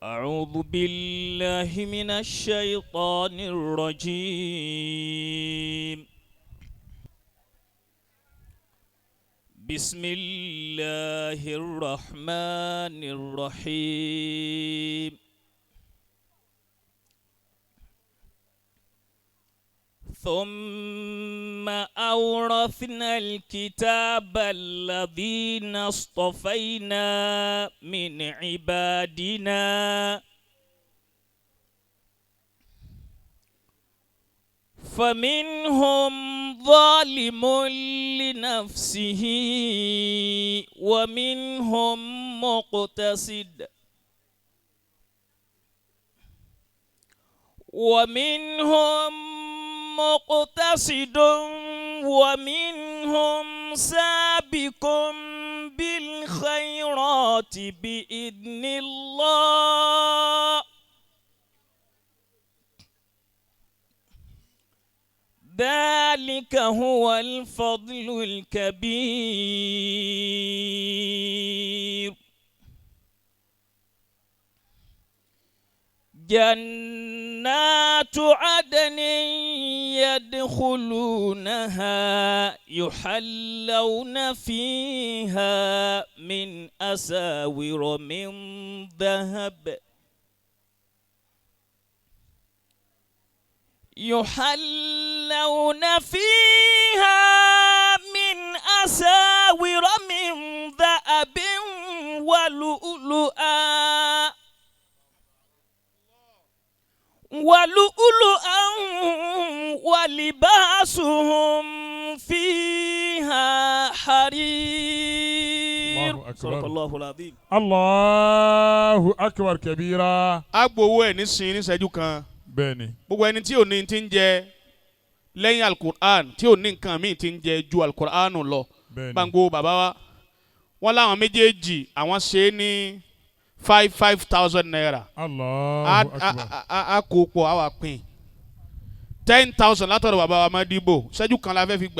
أعوذ بالله من الشيطان الرجيم. بسم الله الرحمن الرحيم. ثم أورثنا الكتاب الذين اصطفينا من عبادنا، فمنهم ظالم لنفسه ومنهم مقتصد ومنهم سابق بالخيرات بإذن الله. ذلك هو الفضل الكبير. جنات عدن يدخلونها يحلون فيها من أساور من ذهب يحلون فيها من أساور من ذهب ولؤلؤا ولباسهم فيها حرير. الله أكبر. صدق الله العظيم. Allahu akbar kabira. A gbowó ẹ̀ nísìnyí níṣẹ́jú kan. Bẹ́ẹ̀ni. Gbogbo ẹni tí ò ní ti ń jẹ lẹ́yìn alukur'an, tí ò ní nǹkan míì ti ń jẹ ju alukur'an lọ. Bẹ́ẹ̀ni. Gbàngbó bàbá wa, wọn láwọn méjèèjì àwọn ṣe é ní five five thousand naira. Allahu akbar. A kó pọ̀, a wà pín 10,000 látọ̀dọ̀ bàbá wa Madibo. Ṣẹ́jú kan la fẹ́ fi gbà.